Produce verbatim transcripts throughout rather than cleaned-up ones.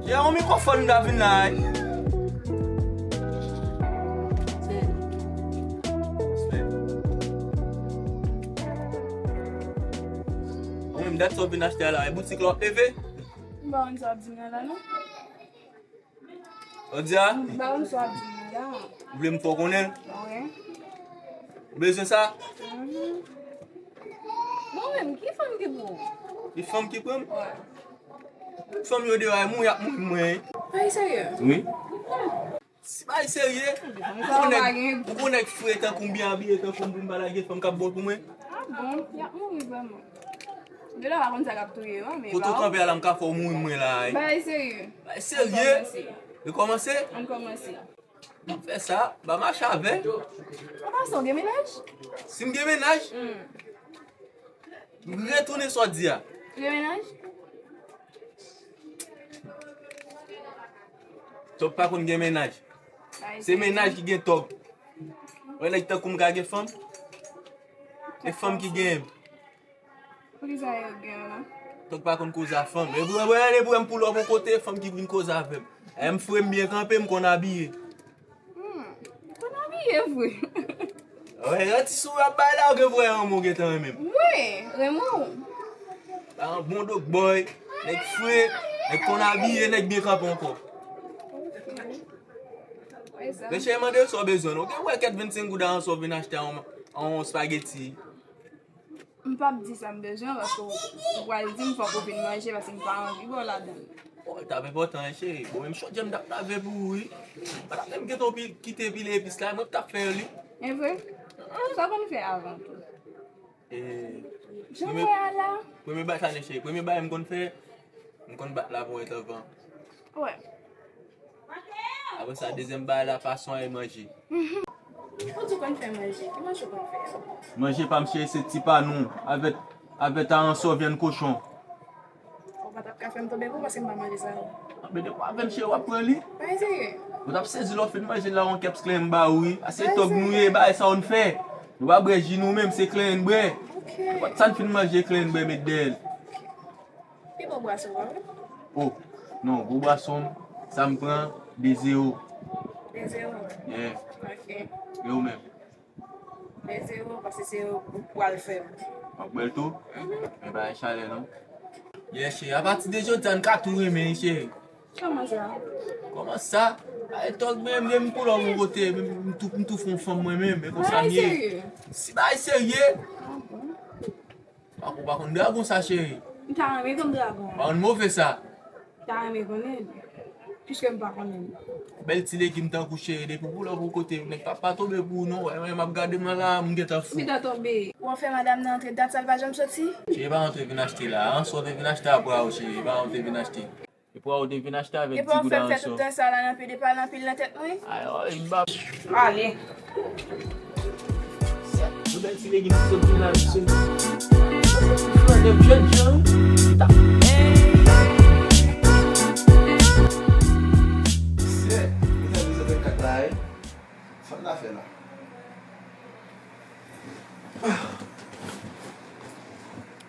Ya, yon mikwofòn m ta vin la, wi. Mwen menm, dat sa w vin achte a la, e boutik la w ap leve? M pa konn sa w ap di m nan la, non. Ou di a? M pa konn sa w ap di m nan la. Ou vle m fè w konnen l? Wi. Ou bezwen sa? Mhm. Mwen menm, ki fanm ki pou? Ki fanm ki pran m? Wi. Fanm yo deyò a mouri ap mouri mwen. Ay, serye? Wi. Si bagay serye, ou konnen, ou konnen nèg fre tankou m, byen abiye tankou m, pou m pa lage fanm k ap bon pou mwen. Ah bon? Y ap mouri vrèman. Yo la pa konn sa k ap touye yo, men. Kote w kanpe a la, m ka fè w mouri mwen la, wi. Bagay serye. Bagay serye. Rekòmanse. Rekòmanse? Ann kòmanse. M ap fè sa, ba mache avè l. An pasan, w gen mennaj? Si m gen mennaj? Hmm. Retounen sa w di a. Gen mennaj? Tòg pa konn gen mennaj. Se mennaj ki gen tòg. Wè nèg tankou m ka gen fanm? E fanm ki genyen m. Poukisa yo gen yo la? Tòg pa konn koze a fanm. E pou, e pou, e pou m pou lò bò kote, fanm ki vin koze avè m. E m fre, m byen kanpe, m konn abiye. Hmm, ou konn abiye vre. Wè, yon ti souri w ap bay la, ou gen vre renmen w gentan renmen m. Wi, renmen w. Ba yon bon dog boy, nèg fre, nèg konn abiye, nèg byen kanpe ankò. Wè sa. Men cheri, mande l sa w bezwen, non. Ou gen wè kèt vennsenk goud a, sa w vin achte a yon, yon spaghetti. M p ap di sa m bezwen, paske w, ou pral di m fòk ou vin manje, paske m pa anvi ba w ladan l. O, l t ap enpòtan, wi, cheri. Bon, menm chòdyè m t ap lave pou ou, wi. M pa t ap menm gentan pi-, kite pile epis la, mwen k t ap fè yo, li. E vre? Sa w konn fè avan tou? E, jan m wè a la. Premye bagay sa, cheri. Premye bagay m konn fè, m konn bat lapoyèt anvan. Wè. Apre sa, dezyèm bagay la, pa sonje manje. Ou di w konn fè manje. Ki manje w konn fè? Manje pa m cheri, se ti pa nou. Avèt, avèt aransò, vyann kochon. Ou pa t ap ka fè m tonbe pou paske m pa manje sa yo. Anben depi w avè m cheri, w ap pran li. Bagay serye. Ou t ap sezi lè w fin manje la, yon kèps klenn m ba ou, wi. A se tòg nou ye, bagay sa yo n fè. Nou pa bwè ji nou menm, se klenn n bwè. Ok. Nenpòt sa n fin manje, klenn n bwè, met dèyè l. Pi bon bwason an, wi. O, non, gwo bwason m, sa m pran, de zewo. De zewo? Yeah. Ok. E ou menm? De zewo, paske se ou k pral fè m. W ap bwè l tou? Mhm. Men pa gen chalè, non. Yeah, cheri, apati de jodi a, n ka tou renmen, cheri. Kòman sa? Kòman sa? Ay, tòg, men, men m pou lò yon kote, men m tou, m tou fè yon fanm mwen menm, men konsa m ye. Bagay serye? Si bagay serye? Ah bon? Pa, ou pa konn dragon sa, cheri. M ta renmen konn dragon an. Pa konn move sa. M ta renmen konnen l. Piske m pa konnen l. Bèl ti legim tankou cheri, depi pou lò pou kote, nèg pa, pa tonbe pou ou non. Wè, wè, m ap gade m nan la, m gentan fou. M gentan tonbe. Ou an fè madanm nan antre dat sa l pa janm soti? Cheri, pa antre vin achte la. An, sa w te vin achte apre a ou, cheri, pa antre vin achte. E pou ou te vin achte avèk ti goud aransò. E pou w fè m fè tout tan sa la nan pede pale anpil nan tèt mwen? Ay, ay, m pa. Ale. Sèt, nou bèl ti legim ki sot vin la, misye. Sa se ti flannè jèn jan, wi. Ta. Sèt, nou fè vizyon vennkat la, wi. Sa n ta fè la?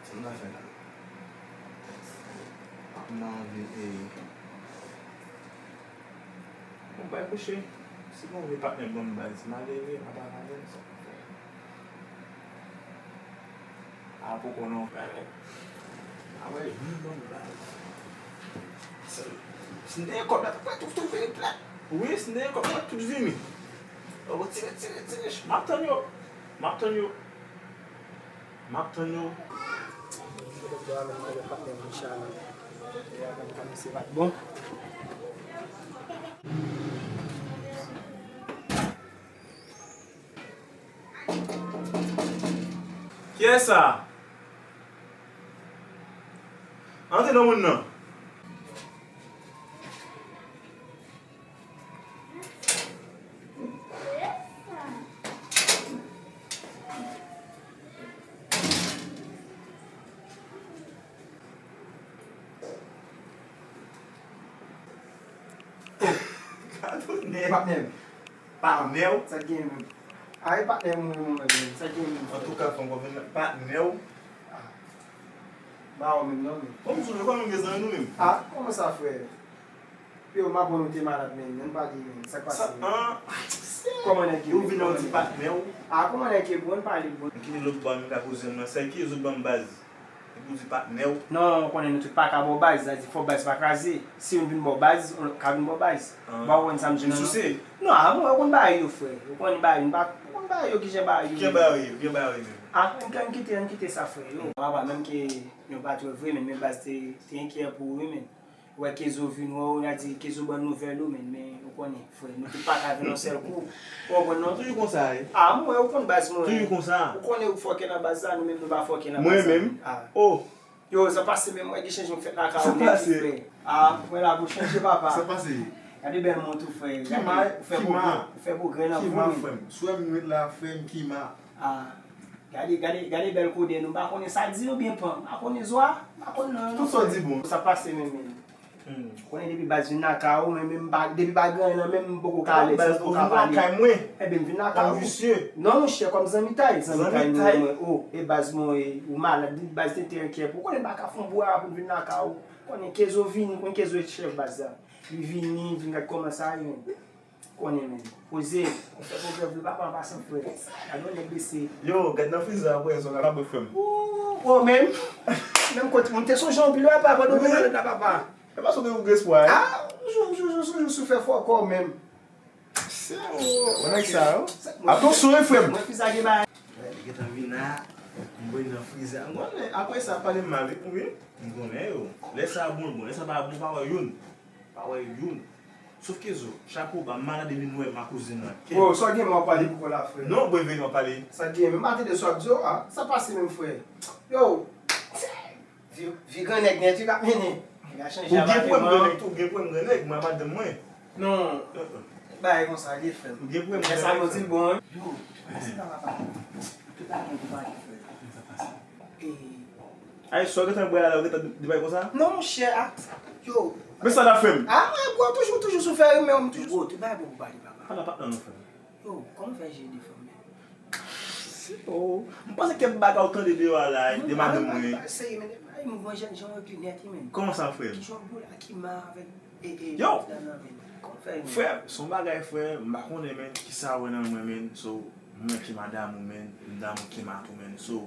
Sa n ta fè la? M anvi, e, bon, bay kouche. Si bon vye patnè ban m baz, m ale vre, m ap ale avè l, sa k ap fè. A, poko non. A, wè, vini ban m baz. Si m te gen kòb la, tout, tout, tout vini plat. Wi, si m te gen kòb la, tout vini. O, tire, tire, tire. M ap tann yo. M ap tann yo. M ap tann yo. Mwen te dwe al manje patnè m Richard la. E avè m ka mesye pa t bon. Kiyès sa? Antre nan moun nan. Gade w nèg. Patnè m. Patnè w? Sa gen menm? Ay, patnè m, mwen, mwen, mwen, sa gen menm? Antouka, fò m konprann patnè w. Ah. Ba ou menm non, men. Bon, m sonje kòman m gen zanmi nou menm. Ah, kòman sa, frè? Yo, m aprann ou te malad, men, ann pale, men, sa k pase, men? Kòman nèg ye, ou vin nan yon ti patnè w? Ah, kòman nèg ye, bro, ann pale, bro. M kite lòt bò a, m ka poze m nan. Sèl ki zot ban m baz. Epi w di patnè w. Non, ou konnen nou tout pa ka ba w baz, sa di fò baz pa kraze. Si youn vin ba w baz, yon lòt ka vin ba w baz. Ba w konn sa m di non, non. Non, a mwen, ou konn bagay yo, frè. Ou konn bagay, ou pa, ou konn bagay yo, kijan bagay yo ye. Kijan bagay yo ye, kijan bagay yo ye menm? Ah, ann, ann kite, ann kite sa, frè. Yo, papa, menm ke nou pa twò vre, men, men baz te, te enkyè pou ou, wi, men. Wè Kezo vin wè w, n a di Kezo ban nouvèl ou, men, men ou konnen, frè, nou tout pa ka vin yon sèl kou. Ou konprann non? Toujou konsa, wi. Ah, mwen, ou konn baz mwen. Toujou konsa. Ou konnen ou fòkè nan baz la, nou menm nou pa fòkè nan baz la. Mwen menm? Ah. Oh. Yo, sa pase menm, wè gen chanjman k fèt lakay ou nèt, wi, frè. Ah, mwen la pou chanje, papa. Sa pase? Gade bèl mont ou, frè. Ki ma, ou fè ki ma? Pwogrè, ou fè pwogrè nan vi w, wi. Ki ma, frè m? Swè m met la, frè m, ki ma? Ah. Gade, gade, gade bèl koden nou. M pa konnen sa di nou byen pan. M pa konnen zwa. M pa konnen non, non. Tout sa w di bon. Sa pase menm, menm. Hmm. Konnen depi baz vin lakay ou, men, men m pa, depi pa gen anyen nan men m, m poko ka alèz, m poko ka pale. Baz, ou vin lakay mwen. Enben, m vin lakay ou. Visye. Non, monchè, kòm zanmitay, zanmitay nou, mwen. Oh, e baz mwen, e, ou malad, baz te te enkyè pou. Konnen m pa ka fè yon bwa pou m vin lakay ou. Konnen Kezo vini, konnen Kezo e chèf baz la. Li vini, vin gad kòman sa ye, menm. Konnen, men. Poze. Ou fè pwogrè vre, papa, an pasan, frè. Gade yon nèg blese. Yo, gad nan friza a, frè, sa w ka pa bwè, frè m. Ou, ou menm. Menm kote, m te sonje anpil, wè, papa, pandan w te malad la, papa. E pa sou de ou gen espwa, hein? Ah, jou, jou, jou, jou, jou, sou fè fò kò menm. Se ou, ou nèg sa, yo. Atansyon, wi, frè m. Mwen, friza gen bagay. Wè, li gentan vin la. M voye nan friza. M konnen, apre sa, pale m mal, wi. M konnen, yo. Lè sa bon, bon. Lè sa pa bon, pa wè youn. Pa wè youn. Sof Kezo, chapo ba, m malad epi m wè ma kouzin nan. Bro, sa w gen mal pale pou kò la, frè? Non, bro, vini mal pale. Sa gen, men m pa tande sa w ap di yo, a. Sa pase menm, frè? Yo, vi, vi grannèg nèt, wi, k ap mennen. Nèg la chanje apartman. Ou gen pwoblèm grannèg tou, ou gen pwoblèm grannèg, mwen, madanm mwen. Non. Bagay konsa, li frè m. Ou gen pwoblèm grannèg, frè m. Lè sa yo di l bon, wi. Yo, pase pa papa. Tout bagay pou pale, frè. Sa pase. E, Ay, sa w gentan bwè a la, ou gentan di bagay konsa? Non, monchè, a, yo. Men sa n ap fè m? A, mwen, bro, toujou, toujou sou fè rimè, m toujou sou. Bro, tout bagay bon pou pale, papa. Pa la pa non, frè m. Yo, kòman fè jere de fanm, men? Oh, m panse kèk bagay ou tande deyò a la, de madanm mwen. Non, pa serye, men, ay, mouvman jèn jan yo pi nèt, wi, men. Kòman sa, frè m? Ki jwèt boul a ki ma avèk, e, e, yo! Nan, nan, men. Kòman fè, men? Frè, se yon bagay, frè, m pa konnen, men, ki sa wè nan mwen, men. So, mwen ki ma damou, men, m damou ki ma tou, men. So,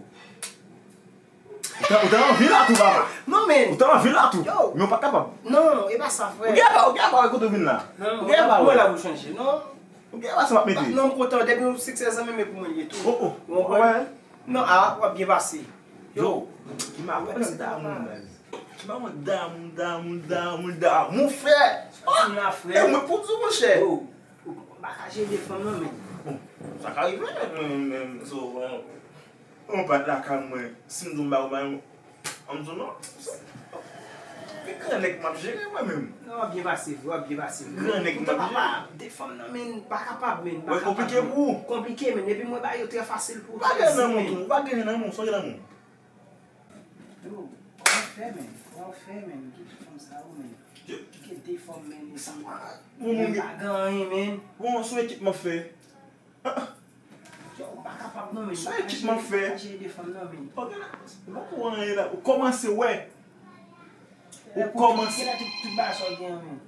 Ou ta, ou ta anvi la tou, papa. Non, men. Ou ta anvi la tou. Yo. Men ou pa kapab. Non, e pa sa, frè. Ou gen pa, ou gen pa kote ou vin la. Non, ou gen pa mwen la pou chanje. Non. Ou gen pa sa m ap mete. Non, m kontan. Depi ou siksè zanmi, men pou mwen li ye tou. Oh, oh. Ou konprann? Non, a, w ap byen pase. Yo. Yo. Ki ma wè nan damou, baz. Ki ma wè damou, damou, damou, damou, frè. Sa di la, frè. E mwen pou di, monchè. Yo. Ou pa ka jere de fanm, non, men. Bon, sa ka rive, men, men, so, bon. Yon pat lakay mwen, si m di w m ba ou bay, an m di w non. Men gran nèg m ap jere mwen menm. Non, w ap byen pase vre, w ap byen pase vre. Gran nèg m ap jere. Poutan papa, de fanm nan, men, pa kapab, men, pa kapab, men. Wè, konplike pou ou. Konplike, men, epi mwen ba yo trè fasil pou ou. Pa gen nan moun tou, pa gen nan moun, sonje nan moun. Yo, kòman w fè, men? Kòman w fè, men? Ki fanm sa yo, men? Ki de fanm, men, epi mwen pa gen anyen, men. Bon, se yon ekip m ap fè. Yo, ou pa kapab non, men. Sa ekip m ap fè. Pa jere de fanm non, men. Ok, m pa pou anyen la. Ou kòmanse wè. Ou kòmanse. Kèlè tout, tout bagay sa w gen an, men.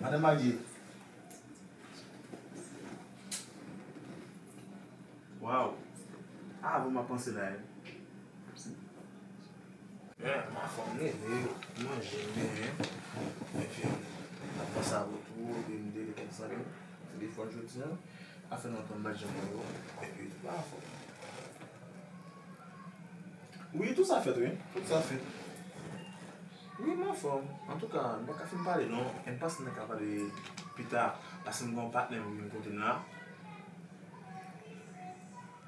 Madan marye. Waw. Avan m ap panse la, wi. Men, m anfòm, m leve, m manje, m benyen. Epi, m ap panse avè w tou, epi m dele kèk zanmi. Telefòn jodi a, sa fè lontan m pa t janm wè yo. Epi, tout bagay anfòm. Wi, tout sa fèt, wi. Tout sa fèt. Wi, m anfòm. Antouka, nou pa ka fin pale, non. N pase, n ka pale pita, paske m gen yon patnè m vin kote m la.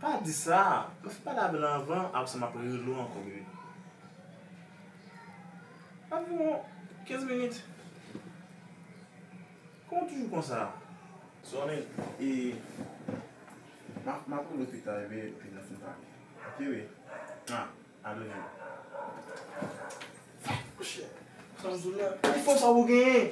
Pa di sa. M ap fin pale avè l anvan, apre sa m ap rele w ankò, bebe. Anviwon kenz minit. Kòman w toujou konsa? Sonnen, e, m ap, m ap rele w pita, bebe, epi n ap fin pale. Ok, wi. Ah. I love you. Monchè, sa m di w la. E fanm sa w genyen?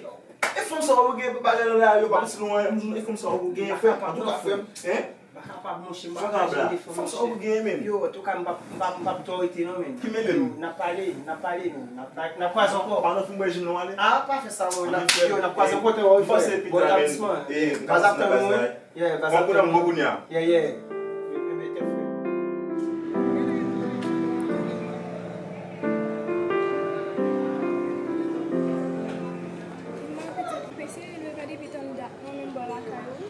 E fanm sa w genyen pou bagay nan la, yo pa mouti nou anyen. M di w, e fanm sa w genyen, frè m? Antouka, frè m, hein? Kapab, monchè, m ap imajine fanm, monchè. Yo, antouka, m p ap, m p ap, m p ap twò rete non, men. Yo, n ap pale, n ap pale, men. N ap, n ap kwaze ankò. Pa nan fon bwè jim non ale. Ah, pa fè sa, non. Yo, n ap kwaze ankò, tè, wi, frè. Bon etablisman. Baz ap tann ou, wi. Yeah, baz ap tann ou. Yeah, yeah. Pese leve depi tann dat non, menm bò lakay ou.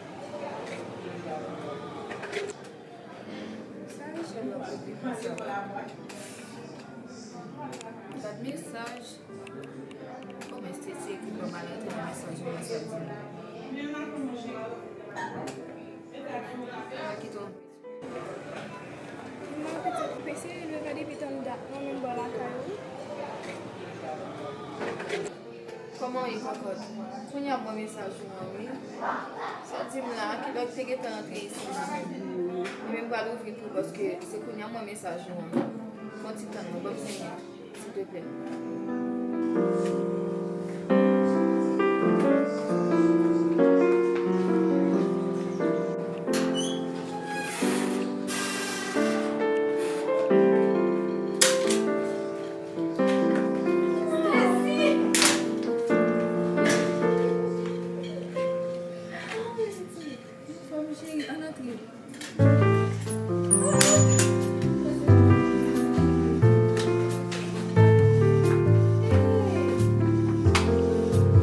Sa Richard ap pote konsa? Gad mesaj. Omwen se te ekri ban m al antre nan mesaj ou, mesaj di m. Mwen kite w. Mwen pete pese leve depi tann dat non, menm bò lakay ou. Kòman w ye, kòkòt? Kounye a m wè mesaj ou an, wi. Sa di m la, kilè w te gentan antre isi la menm? Mwen menm pral ouvri pou w, paske se kounye a m wè mesaj ou an. Fè yon ti tann mwen, ban m senk minit, silteplè. Stacy! Anfòm, cheri, ann antre. Hey!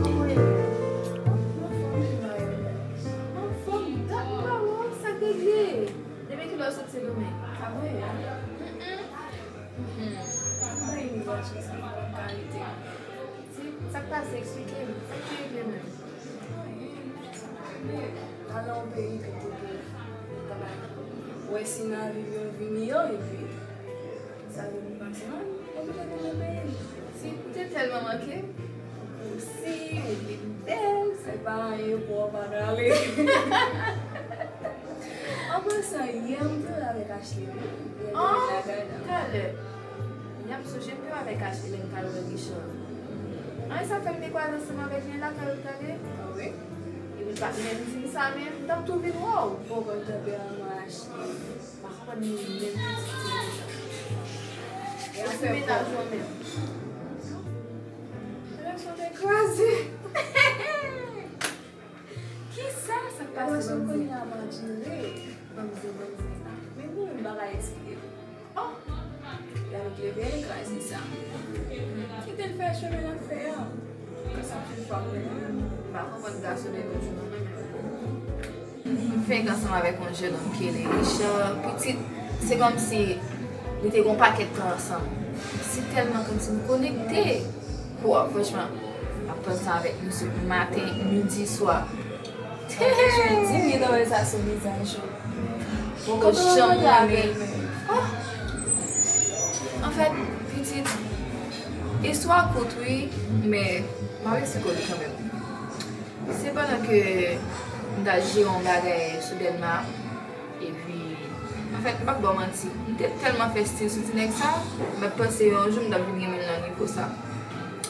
Kòman w ye? Anfòm, dat m pa wè w, sa k regle? Depi kilè w sot Sendomeng? Sa vre? Mm-mm. Hmm. Mwen pa gen mizè chans nan kalite. Di, sa k pase? Eksplike m. Sa k te regle menm? Anyen. Al nan yon peyi kote ke ou ta wè si nan viv yo vini yo, epi sa vin pase, mwen oblije tounen peyi m. Di, ou te tèlman manke m. Ou si, ou vin bèl. Se pa anyen pou w pa prale. An pasan, yè m te wè avèk Ashley, wi. Yè m te wè avèk Ashley. Talè. Yè m sonje m te wè avèk Ashley lè m t al wè Richard. An, e sa fè m te kwaze ansanm avèk li lakay ou talè. Ah wi? Epi l pa t menm di m sa menm, m t ap tou vin wè w. Bon, bon, tanperaman Ashley. M pa konprann li menm pitit ti moun sa. E afè mennaj ou an menm? Relasyon te kraze. Kisa? Sa k pase? Relasyon kounye a madire. Banm zen, banm zen. Men mwen menm m pa ka eksplike l. Oh! Lè nou te leve, l kraze sa. Kite l fè chemen l ap fè a. Sa pi fwa mwen menm. M pa konprann gason de nos jours nan menm. M fenk ansanm avèk yon jennonm ki rele Richard. Pitit, se kòmsi nou te gen yon pakèt tan ansanm. Se tèlman kòmsi nou konekte. Kwa, franchman, m ap panse avèk misye maten, midi, swa. Anplis, di m li nan sa sou vizaj ou. Poko janm renmen. Oh! Anfèt, pitit, istwa kout, wi, men m ap eksplike w li kanmenm. Se pandan ke m t al jere yon bagay sou Dènma, epi, anfèt, m p ap ba w manti, m te tèlman fè stil sou ti nèg sa, m pa t panse yon jou m t ap vin renmen l nan nivo sa.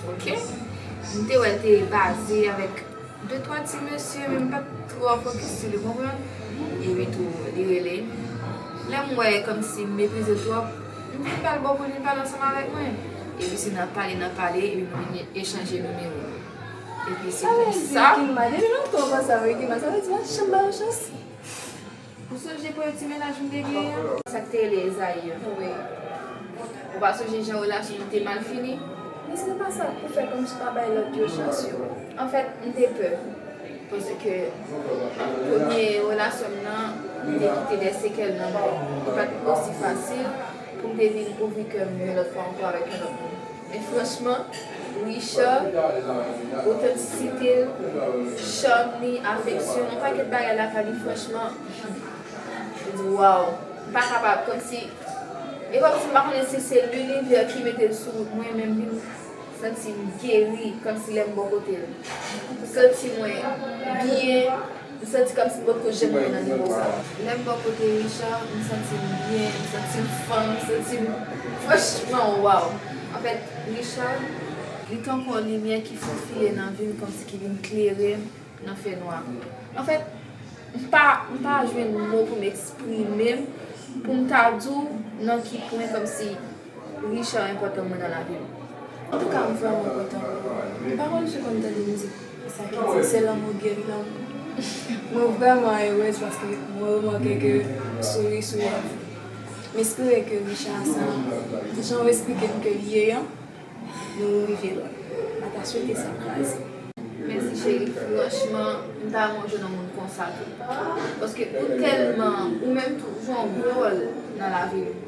Oke? M te wè l te baze avèk de twa ti mesye, men m pa t twò fokis sou li, w konprann? Epi tou, li rele m. Lè m wè kòmsi m meprize l twòp, m vin ba l bò pou li, li pale ansanm avèk mwen. Epi se nan pale, nan pale, epi nou vin echanje nimewo. Epi se konsa. Sa vle di Kima, depi lontan w konsa, wi, Kima, sa vle di w pa janm ba yo chans? Ou sonje premye ti mennaj m te genyen an? Sa k te rele Ezayi an? Wi. Ou pa sonje jan relasyon nou te mal fini? Men se pa sa pou fè kòmsi w pa bay lòt yo chans yo. Anfèt, m te pè. Paske premye relasyon m nan, m te kite de sekèl nan mwen. Li pa t osi fasil pou m te vin ouvri kè m yon lòt fwa ankò avèk yon lòt moun. Men franchman, Richard, otantisite l, cham li, afeksyon, yon pakèt bagay lakay li, franchman, m di, waw, m pa kapab, kòmsi, e kòmsi m pa konnen si se linivè ki mete l sou wout mwen, men m vin santi m geri, kòmsi lè m bò kote l. M santi mwen byen, m santi kòmsi m potko janm rive nan nivo sa. Lè m bò kote Richard, m santi m byen, m santi m fanm, m santi m, franchman, waw. Anfèt, Richard, li tankou yon limyè ki fofile nan vi m, kòmsi ki vin klere m nan fènwa. Anfèt, M pa, m pa jwenn mo pou m eksprime m, pou m ta di w nan ki pwen kòmsi Richard enpòtan mwen nan lavi m. Antouka, m vrèman kontan. M pa konn si w konn tande mizik sa ki di, se lanmou geri lanmou. Mwen vrèman erèz paske mwen remake ke m souri sou lèv. M espere ke Richard sa, jan w esplike m ke l ye an, nou rive lwen. M pa ta swete sa kraze. Mèsi cheri, franchman, m ta renmen w jwenn yon moun konsa tou. Paske ou tèlman, ou menm tou, ou jwe yon gwo wòl nan lavi m.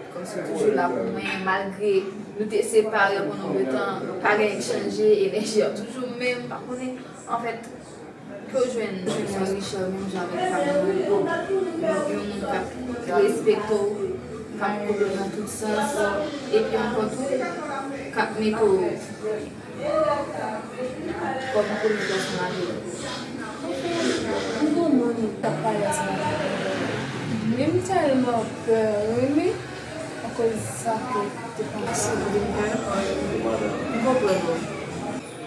Kòmsi w toujou la pou mwen, malgre nou te separe yon bon nonb de tan, pa gen anyen k chanje, enèji a toujou menm, pa konnen, anfèt, ke w jwenn, jwenn yon Richard menm jan avèk pa mwen, yon moun k ap respekte w, k ap koute w nan tout sans, epi ankò tou, k ap mete w kòm premye pèsonaj. M gon moun k ap pale ansanm avèk mwen. Men m tèlman pè, wi, men akoz sa ke te pase. M konprann ou.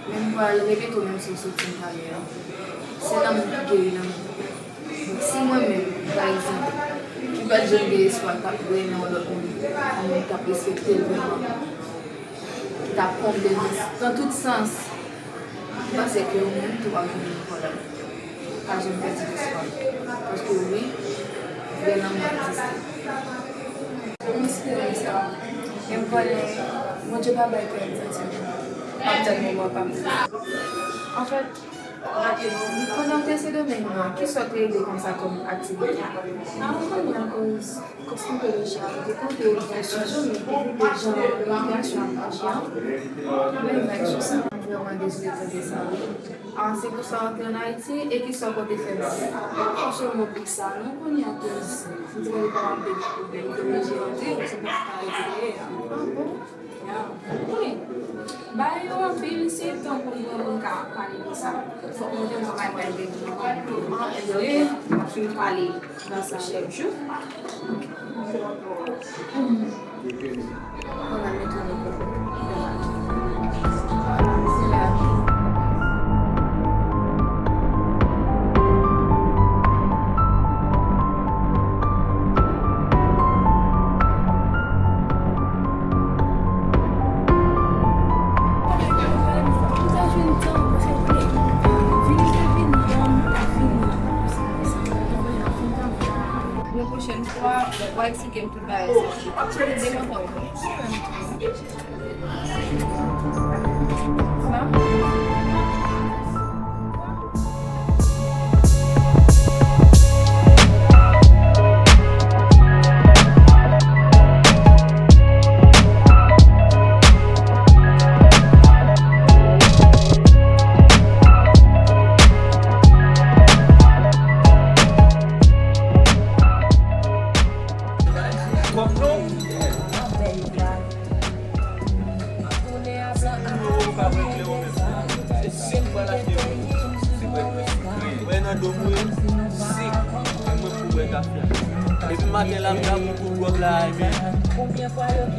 Men m pral repete w menm si w soti m talè a. Se lanmou ki geri lanmou. Donk, si mwen menm, pa egzanp, ki pa t janm gen espwa k ap renmen yon lòt moun, yon moun k ap respekte l vrèman, ki t ap konble l nan, nan tout sans, m panse ke ou menm tou w ap jwenn yon pwoblèm. Pa janm pèdi lespwa. Paske wi, vrè lanmou egziste. M espere sa. E m konnen Bondye pa bay kè m santi m ap tann moman pa m nan. Anfèt, pandan w te Sendomeng nan, kisa w te regle konsa kòm aktivite? A, m konnen akoz kòs m te deja te konte yon bagay sou Johnny, epi de jan imigrasyon ap mache an, mwen bay sou sa. M vrèman dezole tande sa, wi. Ah, se konsa w antre ann Ayiti, e kisa w konte fè menm? M pa fòse w mobik sa non, kounye a, koz m te konn pa m te gen pwoblèm, m te oblije antre, se pa ta rete dèyè a. Ah bon? Ya. Wi. Bagay yo anpil, se tan pou m wè moun ka pale de sa. Fòk mwen te nan bagay de moun, antre, fin pale nan sa chèf jou. Yon pwochèn fwa, w a eksplike m tout bagay sa. Ap sou de mwen ankò. Kòm non. Mwen nan do mwen, sik, mwen pou bwè kafe a. Depi maten la, m ta pran kou dwòg la, men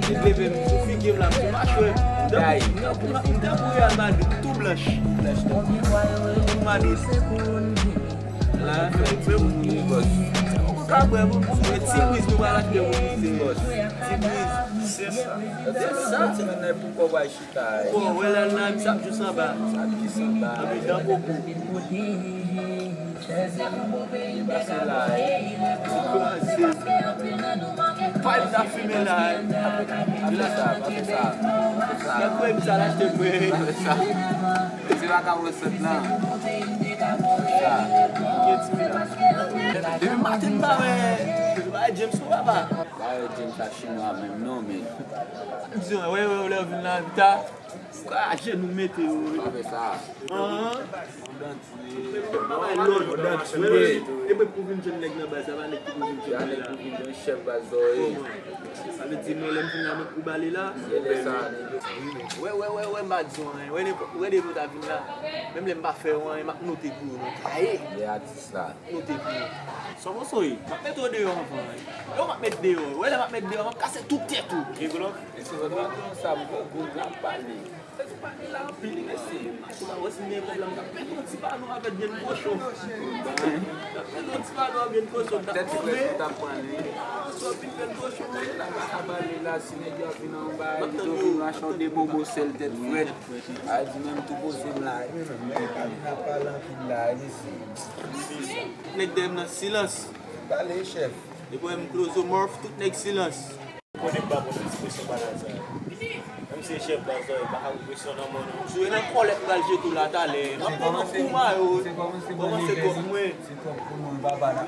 li leve m sou figi m la, m sou machwè m. M tankou, m tankou, m tankou Real Madrid, tou blanch. Tou Madrid. La, fè l bwè pou nou, bòs. Ou ka bwè pou nou. Ti briz nou pral achte pou nou, bòs. Ti briz. Se sa. Se sa, se nan pou kòb ay chita. Bon, wè la, la, sa ap jis anba. Sa ap jis anba. Anpi dan koko. Pase la, eh. Ti kòmanse. Pay ta fimen la, eh. Apre sa, apre sa. Nan kwen sa l achte mwen. Apre sa. Se vakabon sòt lan. Sa. Gen ti mitan. Depi maten m pa wè, m pa wè James non, papa. Pa wè James a chinwa menm non, men. Di, wè, wè, wè, lè w vin la, ta. Kwa, ajenou mete yo, wi. Pa fè sa. Anhan. Bay lòd. Wè, wè, e mwen pou vin jwenn nèg nan baz la, pa nèg ki pou vin jwenn la. Nèg pou vin jwenn chèf baz la, wi. Sa vle di, mwen, lè m fin la, mwen pou bale la. Se lè sa. Wè, wè, wè, wè, m pa di w anyen. Wè, nenpòt, wè, depi w ta vin la, menm lè m pa fè w anyen, m ap note pou ou, non. Aye. Lè atis la. Note pou ou. Sa w panse w ye? M ap mete w deyò anvan, wi. Lè w m ap met deyò, wè, lè m ap met deyò, m ap kase tout tèt ou. Gen glòk? E se lòt maten sa, m pran goud la, m pale. Pale la anpil, mesye. Mache la, wè si m gen pwoblèm, m t ap pete yon ti ballon avèk grenn kochon. M t ap pete yon ti ballon avèk grenn kochon, m t ap pwome. Tèt frèt, m t ap pran li. Ah, si w ap vin fè l kochon, men. La, pa ka pale la, si nèg yo ap vin anba, li tou vin rache yon de bobo sèl tèt frèt. A di menm tou poze m la. Pale la, pale anpil la, mesye. Nèg dèyè m nan silans. Pale, chèf. Depi w wè m Clozo Murph, tout nèg silans. Konnen m pa konn ekspresyon banal sa yo. Menm si e chèf baz la, yo pa ka pran presyon nan mwen non. Si w nan kòlèt pral jete w la talè, m ap pran yon kou mayo wi. Kòmanse kòk mwen.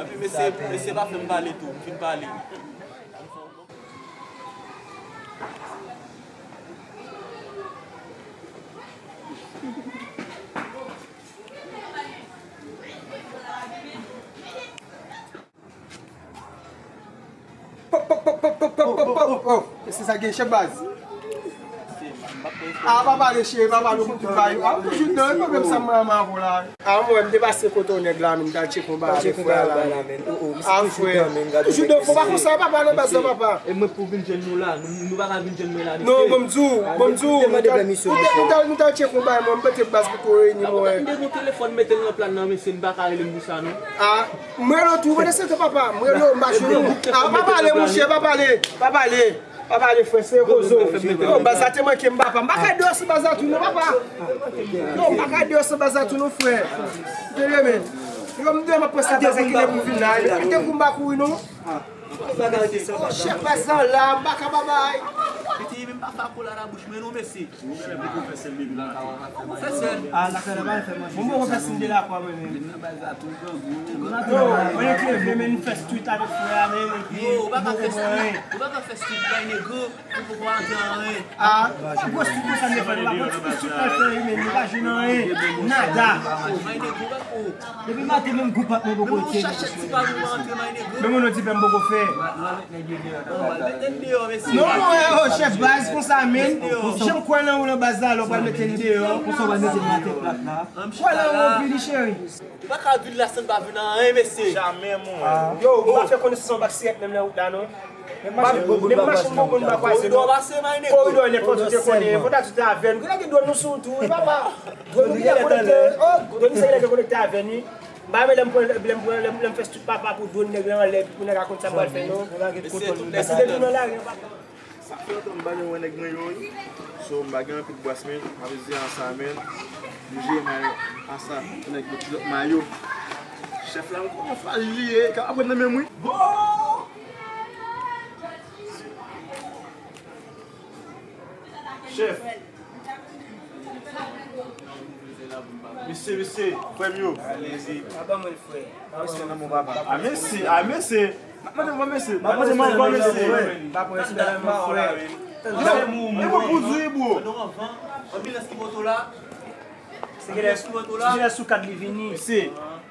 Epi mesye, mesye pa fè m pale tou, m fin pale. Pop, pop, pop, pop. Mesye sa gen chèf baz. A, pa pale cheri, pa pale, ou konn tout bagay. A, ou toujou dan, e pwoblèm sa mwen avè w la. A, mwen, m te pase kote yon nèg la, men m t al tcheke yon bagay avèk frè a la. A, frè. Toujou dan, fò pa konsa, papa, nan baz la, papa. E mwen pou vin jwenn nou la, nou, nou pa ka vin jwenn mwen la, mesye. Non, bon, m di w, bon, m di w, nou t al, nou t al, nou t al tcheke yon bagay, mwen, m mete baz pou tou reyini mwen. Mwen te gen telefòn, mete l nan plan nan, mesye, nou pa ka rele m pou sa, non. A. M rele w tou, pandan se tan, papa. M rele w, m pa jwenn ou. A, pa pale, monchè, pa pale. Pa pale. Pa pale, frè, se kozo. Yo, baz la te manke m, papa. M pa ka deyò sou baz la tou, non, papa. Yo, m pa ka deyò sou baz la tou, non, frè. Tande, men. Yo, m deyò, m ap pran sa baz la, kilè pou vin la. Kite kou m pa kouri, non. Oh, chèf baz la la, m pa ka babay. Piti, men m pa fè akola nan bouch mwen, non, mesye. Ou genlè poko fè sèl depi maten. Poko fè sèl. A, lakay la pa fè manje. Mwen poko fè sèl de lakwa mwen menm. Yo, mwen leve men m fè street avèk frè a, men yo, ou pa ka fè street, ou pa ka fè street bay negro, ou poko antre anyen. A, pa gwo street konsa m te fè, nou pa gwo ti street mwen fè wi, men nou pa jwenn anyen. Nada. Bay negro, bay, oh. Depi maten menm gwoup ap mwen poko tcheke. Men moun nan ti pè m poko fè. Non, non, eh, oh, chèf baz, konsa menm. Jan m kwè nan ou nan baz la, lè w pral mete m deyò. Konsa w pral mete m atè plat la. Kwè nan ou anpil, wi, cheri. Ou pa ka vin la san pa vin anyen, mesye. Jamè, mwen. Yo, ou pa fè konesans yon bak sirèt menm nan wout la, non. Menm machin, menm machin bon moun pa kwaze, non. Koridò, nenpòt ou te konnen, fò ta di tavèn. Kote ki dwòn nou sou tou, wi, papa. Dwòn nou genlè konekte, oh, dwòn nou se genlè konekte avè n, wi. M pa renmen lè m pran, lè m pran, lè m, lè m fè street papa pou dwòn nèg la anlè, pou nèg la konn sa m pral fè, non. Mesye, tout nèg yo nan lari an, papa. Sa fè lontan m pa janm wè nèg mwen yo, wi. So, m pa gen anpil bwas, men, m ap di ansanm, men. M jere mayo, ansanm, nèg yo, kilòt mayo. Chèf la, m konnen faj li ye, ka aprann nan men m, wi. Bon! Chèf. Mesye, mesye, frè m yo. Aba mwen frè. Respè nan mon papa. A mesye, a mesye. Mande mwen mesye. Mande mwen mesye. Papa respè nan mon frè. Yo, e mwen pou di bro. Anbilans ki moto la. Se genlè sou kat li vini. Mesye.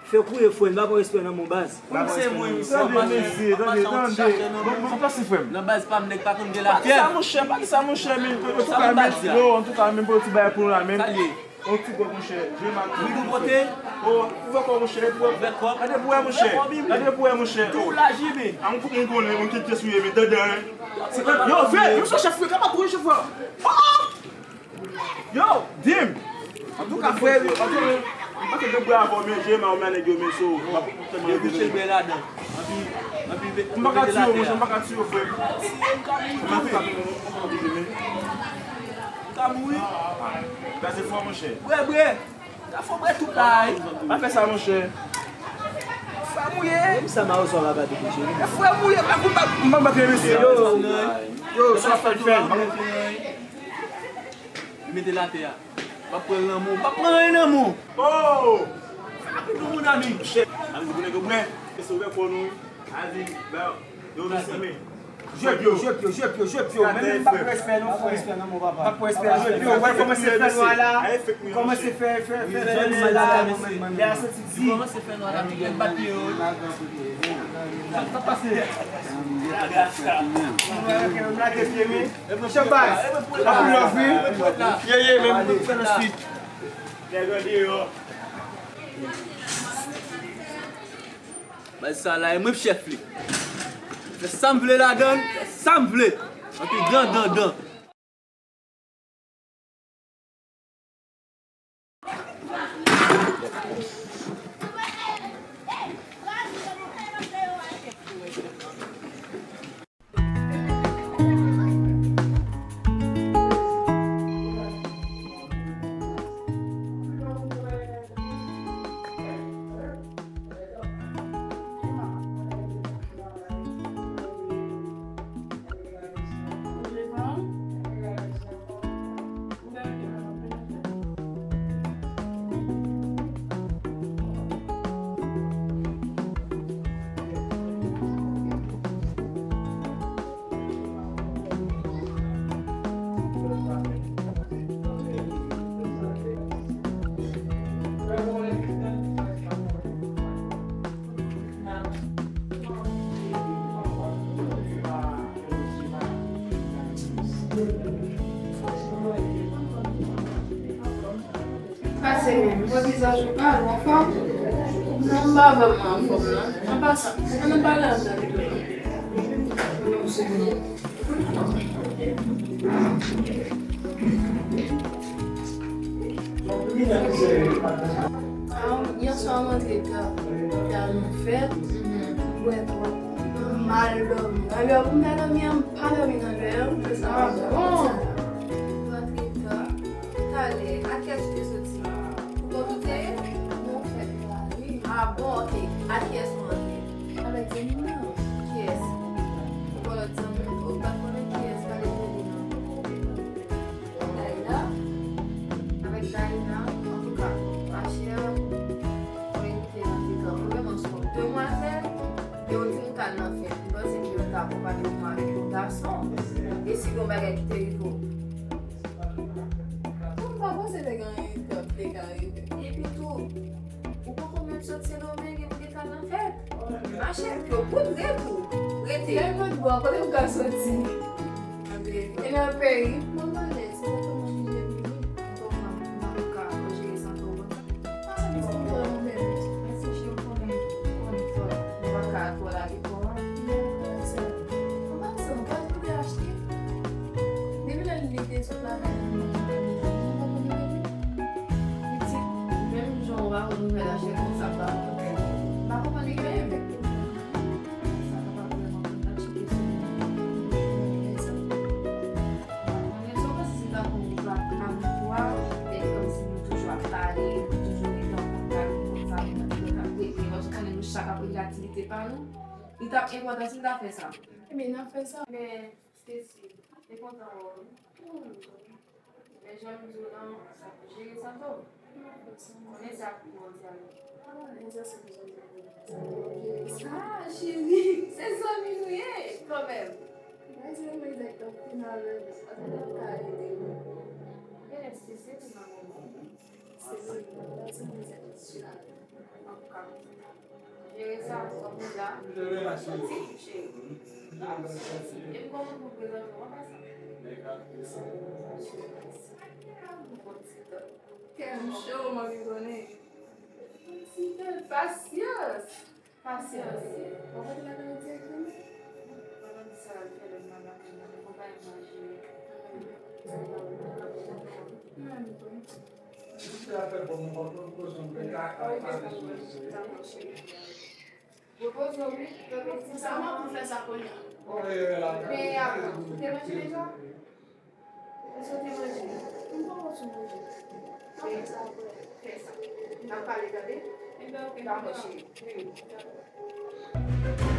Fè kouye frè m, pa pran respè nan mon baz. Wi, se mwen, wi. Tande, mesye, tande, tande. Bon, bon, pase frè m. Nan baz pa m, nèg pa konn gen lafyèv. Pa di sa, monchè, pa di sa, monchè, men, antouka, men, yo, antouka, men, pou ti bay pou la, men. Sa l ye? On ti gòt, monchè. Jwe mal. Wi, nou pote. Oh, ouvè kò, monchè, ouvè kò. Gade pou wè, monchè. Gade pou wè, monchè. Tou la, J B. A, moun konnen, moun ki te sou ye, men, tande, hein. Yo, vre, yo, se chèf, frè, kaba touye chèf, frè. Oh! Yo, dim! Antouka, frè, yo, antouka, m pase de bra avè w, men, jere mal, men, nèg yo, men, so, m ap tèlman rete, men. M pa ka tiye w, monchè, m pa ka tiye w, frè. M ka mouri. M ka mouri. Gaze fò, monchè. Bre, bre. Sa fò bre tout la, wi. Pa fè sa, monchè. Frè mouye. Menm sa, Mawozo la gade, monchè. Frè mouye, pa kou, pa, m pa, m pa, mesye. Yo, yo, sa fè fè. Li mete l atè a. M ap pran l nan men w. M ap pran anyen nan men w. Oh! Sa rapid wi, mon ami. Chèf. Ann di pou nèg yo bwè. Èske w bwè fò nou? Ann di, ba yo, yo, mesye, men. Jwe pye w, jwe pye w, jwe pye w, jwe pye w. Men, men, m pa pran respè non, frè. M pa pran respè non, mon papa. M pa pran respè, jwe pye w. Wè, kòmanse fè nwa la. Kòmanse fè, fè, fè, fè nwa la. Lè a soti di. Kòmanse fè nwa la, piga l bat pye yo. Sa k ap pase? M lage pye m. Chèf baz, anpil love wi. Ye, ye, men m pran nan street. Baz sa la, e mwen chèf li. Fè sa m vle ladan l, fè sa m vle. Anpil dan, dan, dan. Pase menm, wè vizaj ou pa anfòm? Non, m pa vrèman anfòm non. An pasan, ann pale ansanm. Yè swa m antre ta, m te al nan fèt, m bwè twòp, m mal dòmi. Alò pou m ta dòmi an, m pa dòmi nan fèt an. Ah bon? M antre ta. Talè, a kiyès ou te soti? Ou konn ou te ye? Non, fèt la, wi. Ah bon, ok. A kiyès ou antre? Avèk zanmi m nan. Kiyès? Ou konn lòt zanmi m tou? M pa konnen kiyès, pa dekouvri non. Daïna? Avèk Daïna, antouka, pa chè, mwen te nan ti tan. Mwen menm an sou demwazèl, e yo di nou t al nan fèt. Mwen panse ke yo t akonpaye yon mari, yon gason. E si gen yon bagay ki te rive w? Mwen pa panse te gen anyen ki te ka rive. Epi tou, ou poko menm sot Sendomeng epi w gentan nan fèt. Mache, yo poudre tou. Rete. Lè mwen dwa, kote m ka soti? E nan peyi, mwen malèz, se pa kòman m vini epi wi. Kòman m ap ka jere sante w konsa? Pase m sou mwen mwen menm. Mèsi cheri, ou konnen, ou konnen fò. Ou pa ka twò lage kò a. Mwen pa sa. Mwen pa sa, ou pa vle achte. Depi lè li te sot la, mwen pa konn li. Pitit, menm jan w pa konn nouvèl achte konsa, m pa konn. M pa konprann li genyen menm. Sa pa vrèman konn achte sou mwen. Mwen menm sa. Mwen menm sa, mwen si m ta konn ou pa avèk ou a, e kòmsi nou toujou ap pale, nou toujou rete an kontak, konsa, nou toujou ap rete, paske konnen nou chak ap gen aktivite pa nou, li t ap enpòtan si m ta fè sa. Ebyen, n ap fè sa. Men, Stacy, te kontan wè w wi. Men jan m di w lan, jere sante w. Konnen sa pou mwen di a. Ah, cheri, se zanmi nou ye, kanmenm. Mwen se mwen egzaktan pi malèz, paske m pa ka rete. Genlè se, se pi malèz. Se zanmi, se mwen egzaktan pi malèz. Antouka, jere sa, kòm ou la, soti, cheri. Soti. Epi kòman pou prezante w, an pasan? Bon ti tan. Kè m cho, m anvi konnen. Ti kè, pasyans. Pasyans. Ou pa te lakay ou direkteman? Pandan di sa, l fè lè m nan lakay mwen, konpayi manje. Mwen menm tou. Misye ap fè bon, mwen konn poze m, mwen ka pale sou misye. Dakò, cheri. Repoze w, wi. Sa mwen pou fè sa kounye a. Men avan, ou te manje deja? Èske w te manje? M poko fin manje. N ap fè sa apre. Fè sa. N ap pale, tande? Ebyen, ok. Dakò, cheri. Wi.